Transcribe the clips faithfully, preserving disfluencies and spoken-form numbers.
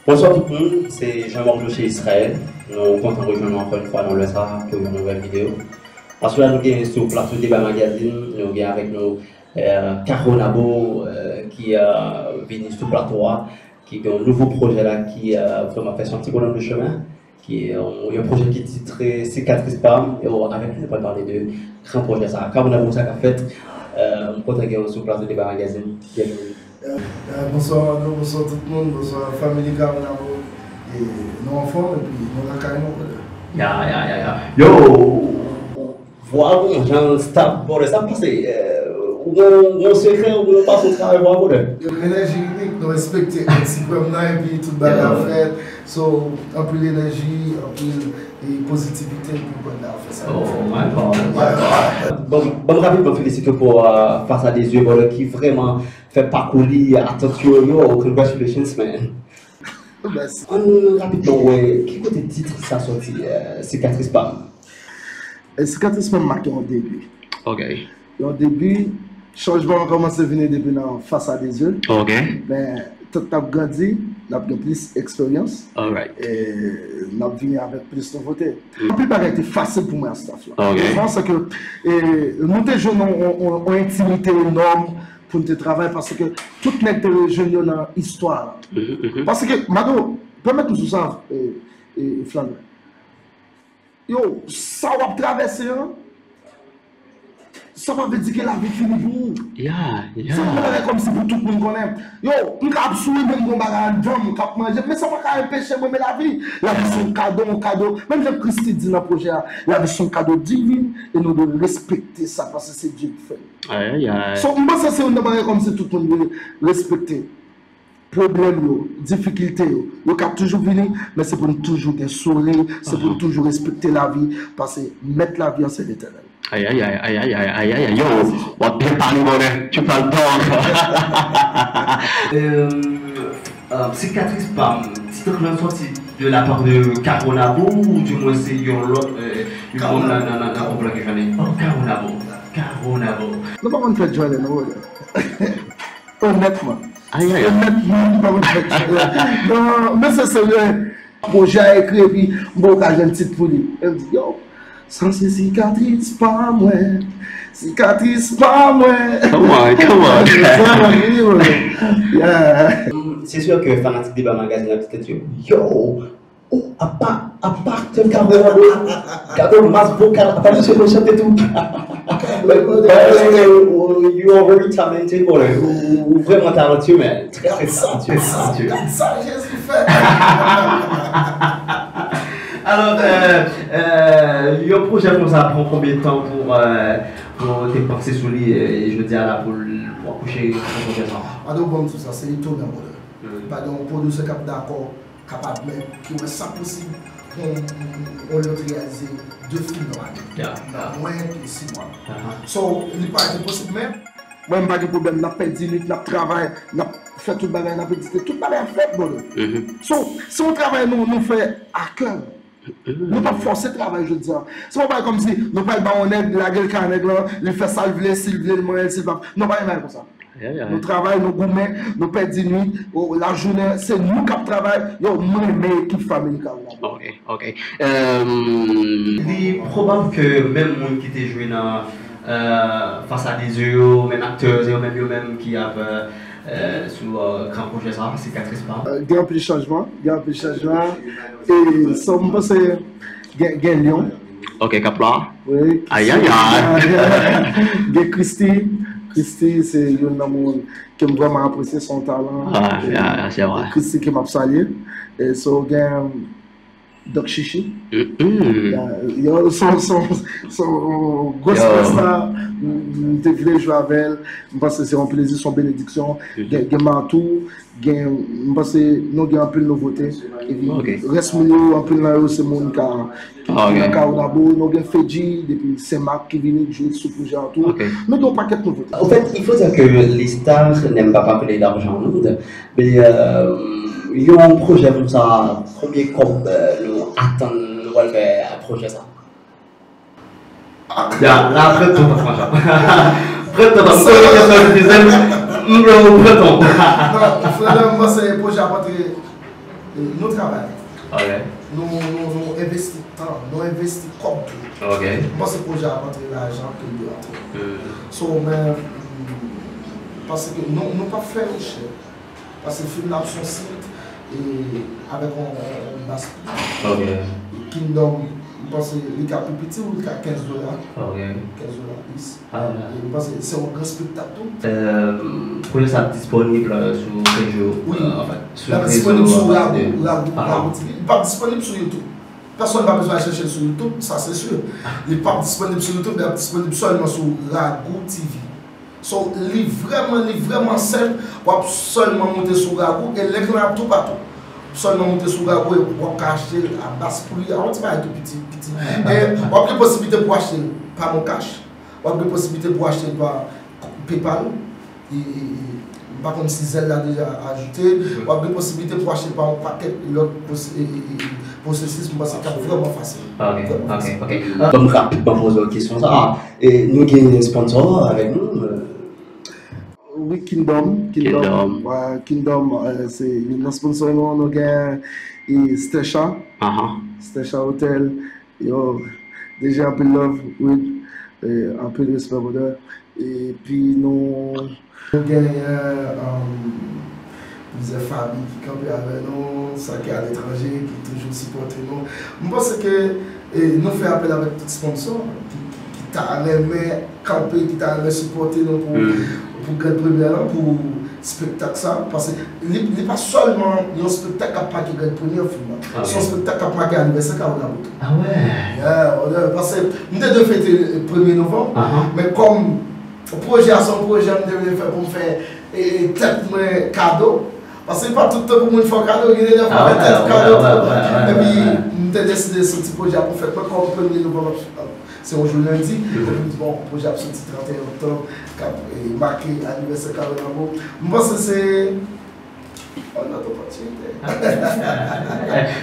Bonswa tout moun, se Jean-Marc Locher Israël. Nou kontan rejwenn nou ankò yon fwa nan lè sa a pou yon nouvèl videyo. Aswè a nou gen sou plato Deba Magazine, nou gen avèk nou eh, Caro Nabo eh, ki eh, vini sou plato a, ki gen yon nouvo pwojè la ki eh, vrèman fè son ti bonon de chemen, ki eh, yon pwojè ki titre Sikatris pa m, e avèk nou nou pral pale de gran pwojè sa a. Caro Nabo, sa k ap fèt? Eh, m kontan gen w sou plato Deba Magazine. Byenvini. Eh, eh, bonswa Mano, bonswa tout moun, bonswa fanmi Caro Nabo. E nou anfòm epi nou lakay nou, brother. Ya, ya, ya, ya. Yo! Vwa w gon jan stab, brother, sa k pase? Eh, ou gon, gon sekrè, ou gon fason travay vwa w, brother? Yo, enèji inik, nou respekte èt siprèm nan, epi tout bagay ap fèt. So, anpil enèji, anpil e pozitivite, epi brother ap fè sa. Oh my God, oh my God. Bon, bon, rapidman felisite w pou eh, Face à des yeux, brother, ki vrèman fè pakou li, atant yo, yo, congratulations, man. Mèsi. Ann rapidman wè ki kote tit sa sòti, eh, Sikatris pa m. E Sikatris pa m make yon debi. Ok. Yon debi, chanjman an kòmanse vini depi nan Face à des yeux. Ok. Men, tan n ap grandi, n ap gen plis eksperyans. Alright. E n ap vini avèk plis nouvote. Anpil bagay te fasil pou mwen ak staff la. Ok. Rezon se ke e, nou te jwenn yon, yon, yon, yon entimite enòm pou n te travay paske tout nèg te rejwenn yo nan istwa a. Mhm, mhm. Paske, Mado, pèmèt m di w sa, e, e, Flandre. Yo, sa w ap travèse an, sa pa vle di ke lavi fini pou ou. Ya, ya. Se yon bagay kòmsi pou tout moun konnen. Yo, m ka ap souri, men m gon bagay anndan m k ap manje m, men sa pa ka enpeche m renmen lavi. Lavi se yon kado, yon kado. Menm jan Christy di nan pwojè a, lavi se yon kado divin e nou dwe respekte sa paske se Dye ki fè l. Ayayay. So, m panse se youn nan bagay kòmsi tout moun dwe respekte. Pwoblèm yo, difikilte yo, yo ka toujou vini, men se pou n toujou gen souri, se pou n toujou respekte lavi, paske mèt lavi an se Letènèl. Ayayay, ayayay, ayayay, yo, w ap byen pale, brother, tu parles d'or. Euh, euh, Sikatris pa m, tit lan sòti de la part de Caro Nabo, ou di mwen se yon lòt, euh, yon moun nan, nan, nan, nan gwoup la ki fè li? Oh, Caro Nabo, Caro Nabo. Nou pa konn fè djòlè, non, brother. Onètman. Ayayay. Onètman, m pa konn fè djòlè. Non, men se serye. Pwojè a ekri epi m poko ka jwenn tit pou li. E m di, yo, sa se sikatris pa mwen. Sikatris pa mwen. Come on, come on. Sa nan vini, mwen. Yeah. Se sè ke fanatik Deba Magazine ap di tèt yo, yo, oh, apa, apa aktè Caro Nabo, gade mas vokal, apa misye konn chante tou. But, but, uh, you are very talented, boy. Ou, ou vrèman talentueux, man. Très, très talentueux. Gad sa, gad sa Jezi fè. Alò, euh, euh, yon pwojè konsa pran konbyen tan pou, euh, pou te panse sou li, euh, jodi a la pou l, pou akouche nan pwojè sa? Mado, ban m di w sa, se etonan, brother. Pa gen yon pwodisè k ap dakò, k ap admèt, ki wè sa posib pou yon, yon lòt reyalize de fim nan ane. Nan mwens ke sis mwa. So, li pa te posib, men mwen, m pa gen pwoblèm, n ap pèdi nwit, n ap travay, n ap fè tout bagay, n ap edite, tout bagay ap fèt, brother. So, se yon travay nou, nou fè a kè. Nou p ap fòse travay jodi a. Se pa yon bagay kòmsi nou pral ba yon nèg, lage l ka nèg lan, li fè sa l vle, si l vle, l manyen l, si l pa. Non, pa gen bagay konsa. Nou travay, nou goumen, nou pèdi nwit, o, lajounen, se nou k ap travay. Yo, m renmen ekip fanmi Caro Nabo. Ok, ok. Euh, li pwobab ke menm moun ki te jwe nan euh, Face à des yeux yo, menm aktè yo, se yo menm yo menm ki ap euh, euh, sou euh, gran pwojè sa, Sikatris pa m. Euh, gen anpil chanjman, gen anpil chanjman. E sa m panse gen, gen Lyon. Ok, k ap la. Wi, Christy. Ayayay. Gen Christy. Christy se youn nan moun ke m vrèman apresye, se yon talan. Ah, yeah, yeah, se vre. Christy ke m ap salye. E so gen Doc Chichi. Mm-mm. Ya, yo, son, son, son gwo superstar. M, m te vle jwe avè l. M panse se yon plezi, se yon benediksyon. Gen, gen Matou, gen, m panse nou gen anpil nouvote. Epi rès moun yo, anpil nan yo se moun ka, ki, ki nan Caro Nabo. Nou gen Fedji depi Senmak ki vini jwe sou pwojè an tou. Nou gen yon pakèt nouvote. Anfèt, il faut dire que les stars n'aiment pas parler d'argent, non? Men euh, yon pwojè konsa, konbyen kòb euh, nou atann nou pral fè ak pwojè sa? Ya, la, pran ton tan, franchman. Pran ton tan, m konnen kesyon difisil, m vle w pran ton tan. Non, Flandre, m panse pwojè a ap antre Nou travay. Nou, nou, nou envesti tan, nou envesti kòb tou. M panse pwojè a ap antre lajan ke l dwe antre. So, men, m panse ke nou, nou p ap fè yo chè. Paske fim nan ap sou sit e avèk yon, yon, yon bas pri. Kingdom, m panse li ka pi piti ou li ka kenz dola. Kenz dola plis. E m panse se yon gran espektak tou. Pwojè sa ap disponib sou rezo, anfen, sou rezo. L ap disponib sou Rago, Rago, Rago T V. Li p ap disponib sou YouTube. Pèsonn pa bezwen al chèche l sou YouTube, sa se si. Li p ap disponib sou YouTube, li ap disponib sèlman sou Rago T V. So, li vrèman, li vrèman senp. W ap sèlman moute sou Rago e link lan ap toupatou. W ap sèlman moute sou Rago e w ap ka achte l a bas pri, a yon ti bagay tou piti, piti. E w ap gen posiblite pou w achte l pa MonCash. W ap gen posiblite pou w achte l pa PayPal. E, e, e, m pa konn si Zelle la deja ajoute. W ap gen posiblite pou w achte l pa yon pakèt lòt pwos-, e, e, e, e, pwosesis. M panse k ap vrèman fasil. Vrèman fasil. Ban m rapidman poze w kesyon sa. E, nou gen sponsor avèk nou. Wi, Kingdom. Kingdom. Kingdom, se youn nan sponsor nou. Nou gen e, Stecha. Stecha Hotel. Yo, deja anpil love, Wid. Anpil respè, brother. Epi nou, nou genyen plizyè fanmi ki kanpe avè nou, sa ki aletranje, ki toujou sipòte nou. M panse ke e, nou fè apèl avèk tout sponsor ki, ki, ki ta renmen kanpe, ki ta renmen sipòte nou pou, pou gran premyè lan, pou espektak sa, paske li, li pa sèlman yon espektak k ap make gran premyè fim nan. Se yon espektak k ap make anivèsè Kawonabo tou. Paske m te dwe fete premye novanm, men kòm pwojè a se yon pwojè m te vle fè pou m fè e, tèt mwen kado, paske li pa tout tan pou moun fè w kado, gen de lè fò fè tèt ou kado tou. Epi m te deside soti pwojè a pou fèt mwen kòm premye novanm ap Se yon jou lendi, epi m di, bon, pwojè ap soti trannteyen oktòb, k ap e, make anivèsè Kawonabo. M panse se yon lòt opòtinite.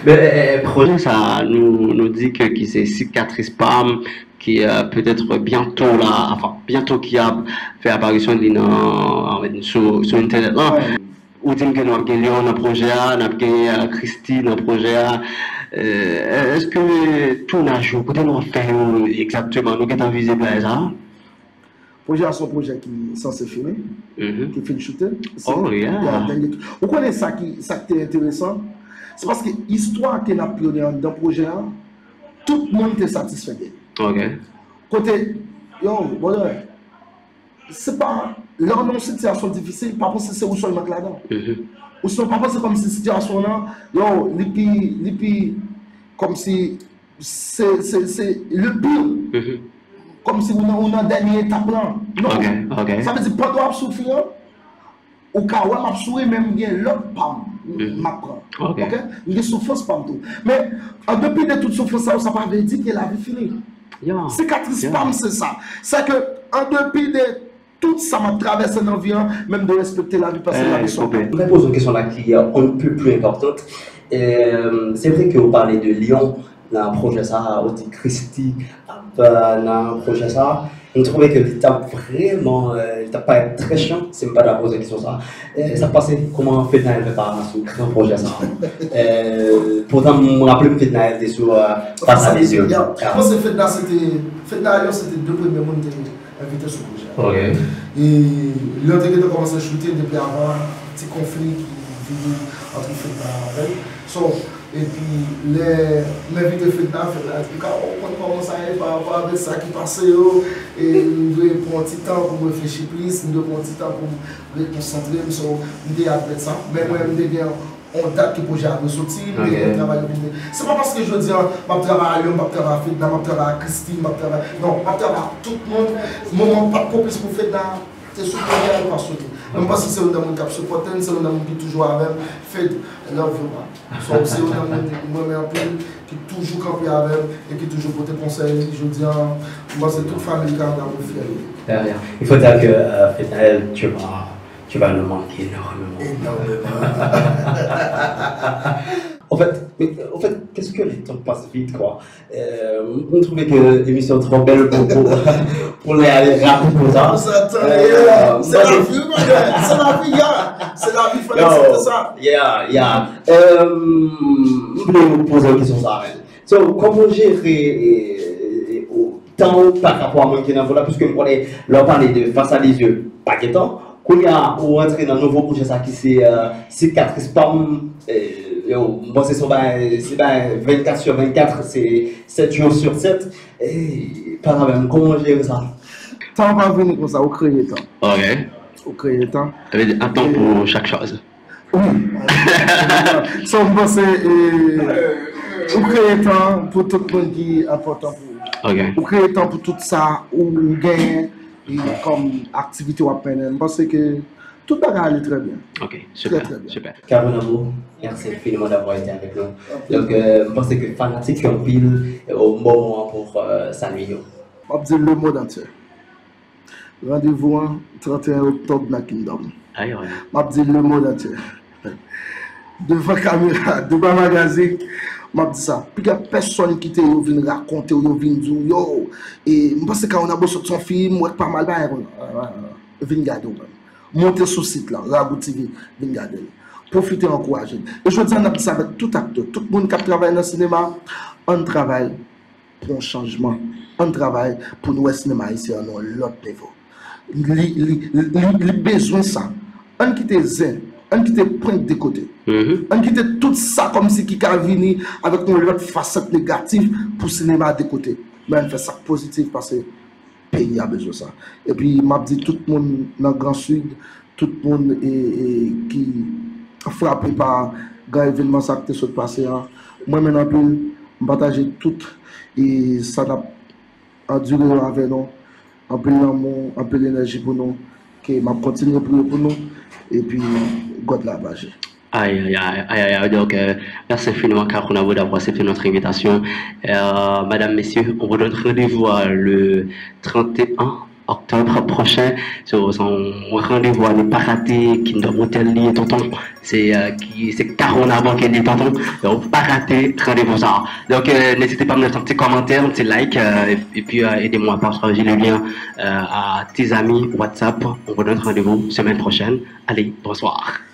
Men e, e, pwojè sa, nou, nou di ke ki se sikatris pa m, ki e, petèt byento la, anfen, byento ki ap fè aparisyon li nan, sou, sou entènèt lan. Ou di m ke nou ap gen Léon nan pwojè a, n ap gen e, Christie nan pwojè a. E, èske tounaj yo, kote nou ap fè yo egzakteman? Nou gentan vize plaj sa? Pwojè a se yon pwojè ki sanse fini, ki fin choute. Se dènye. Ou konnen sa ki, sa ki te enteresan? Se paske istwa ke n ap pionnen anndan pwojè a, tout moun te satisfè de li. Kote, yo, brother, se pa, lè w nan yon sitiyasyon difisil, pa panse se ou sèlman k ladan. Ou sinon pa panse kòmsi sitiyasyon w nan, yo, li pi, li pi, kòmsi se, se, se le pire. Kòmsi ou nan, ou nan dènye etap lan. Non. Sa vle di, pandan w ap soufri an, ou ka wè m ap souri, men m gen lòt pa m m ap pran. M gen soufrans pa m tou. Men, an depi de tout soufrans sa yo, sa pa vle di ke lavi fini. Sikatris pa m se sa. Se ke, an depi de tout sa m ap travèse nan vi an, men m dwe respekte lavi paske lavi se yon pon. M vle poze yon kesyon la ki e, on ne peut plus importante. E, se vre ke ou pale de Léon nan pwojè sa, ou di Christie ap e, nan pwojè sa. M twouve ke li t ap vrèman, e, li t ap parèt trè chan si m pa ta poze kesyon sa. E, sa k pase, kòman Fednaelle fè pa sou gran pwojè sa? E, poutan m raple m Fednaelle te sou e, Pasa Dezye. Mwen se Fedna se te, Fednaelle se te de premye moun te envite sou pwojè a. E lè yo te gentan kòmanse choute depi avan ti konfli ki vini ant Fedna avè l. So, epi lè m envite Fedna, Fedna di m, "Carl, ou konn kòman sa ye pa rapò avèk sa ki pase yo, e m dwe pran yon ti tan pou m reflechi plis, m dwe pran yon ti tan pou m rekonsantre m." So, m te admèt sa. Men mwen, m te gen yon dat ke pwojè a dwe soti, m te gen travay yo pou m te. Se pa paske jodi a, m ap travay a Léon, m ap travay a Fedna, m ap travay a Christie, m ap travay, non, m ap travay a tout moun. Moman an pa t pwopis pou Fedna te sou pwojè a, li pa soti. Men m panse se youn nan moun k ap sipòte m, se youn nan moun ki toujou avè m. Fed, love you, man. So, se youn nan moun m renmen anpil, ki toujou kanpe avè m e ki toujou pote konsèy li. Jodi a, m panse tout fanmi Kawonabo fyè de li. Très bien. Il faut dire que euh, Fednaelle, tu vas, tu vas nous manquer énormément. Énormément. En fait, mais, en fait, qu'est-ce que le temps passe vite, quoi. Euh, m twouve ke emisyon twò bèl pou, pou, pou lè ale rapid konsa. Sa tan, yeah. Se lavi, brother. Se lavi, yeah. Se lavi, fò aksepte sa. Yeah, yeah. Euh, m vle poze yon kesyon sa, men. So, kòman w jere e, e, e, ou, tan ou pa rapò a moun ki nan vi w la, piske m konnen lè w pale de Face à des yeux, pa gen tan. Kounye a, ou rantre nan nouvo pwojè sa ki se euh, Sikatris pa m. Yo, m panse se yon bagay, se bagay vennkat sur vennkat, se sèt jou sur sèt. Ey, pa la menm, kòman w jere sa? Tan pa vini konsa, ou kreye tan. Ok. Ou kreye tan. Sa vle di, ap tan pou chak chòz. Wi. So, m panse e, ou kreye tan pou tout moun ki enpòtan pou ou. Ok. Ou kreye tan pou tout sa ou genyen e kòm aktivite w ap mennen. M panse ke tout bagay ale trè byen. Ok, Très, super, très bien. Super. Caron Amour, merci infiniment d'avoir été avec nous. Donc, euh, m panse ke fanatik yo anpil, euh, au moment pour euh, saluer yo. M ap di le monde entier. Randevou an, trannteyen oktòb nan Kingdom. Ayo, ayo. M ap di le monde entier. Devan kamera, devan magazin, m ap di sa. Piga pèsonn kite yo vin rakonte w, yo vin di w, yo, e, m panse Caron Amour sot son fi, m wè k pa mal, bagay konsa. Vin gade w menm. Monte sou sit la, Ragou T V, vin gade l. Pwofite ankouraje l. E jodi a, n ap di sa avèk tout aktè, tout moun k ap travay nan sinema, ann travay pou yon chanjman. Ann travay pou n wè sinema ayisyen an nan yon lòt nivo. Li, li, li, li bezwen sa. Ann kite zen, ann kite prank de kote. Ann kite tout sa kòmsi ki ka vini avèk yon lòt fasèt negatif pou sinema de kote. Men ann fè sa k pozitif paske peyi a bezwen sa. Epi m ap di tout moun nan Gran Sid, tout moun e, e, ki frape pa gran evènman sa k te sot pase a, m renmen n anpil, m pataje tout e sa n ap andire yo avè nou. Anpil lanmou, anpil enèji pou nou, ke m ap kontinye priye pou nou, epi God la ap aji. Aïe, aïe, aïe, aïe, aïe, aïe. Donc, euh, merci infiniment, Caron Amour, d'avoir accepté notre invitation. Euh, madame, messieurs, on vous donne rendez-vous euh, le trente et un octobre prochain. So, se yon randevou à ne pas rater, Kingdom Hotel, li, tonton. Se euh, ki, se Caron Amour ki li, tonton. Donc, pa rate randevou sa. Donc, euh, n'hésitez pas à me laisser un petit commentaire, un petit like, euh, et, et puis euh, aidez-moi à partager le lien euh, à tes amis WhatsApp. On vous donne rendez-vous semaine prochaine. Allez, bonsoir.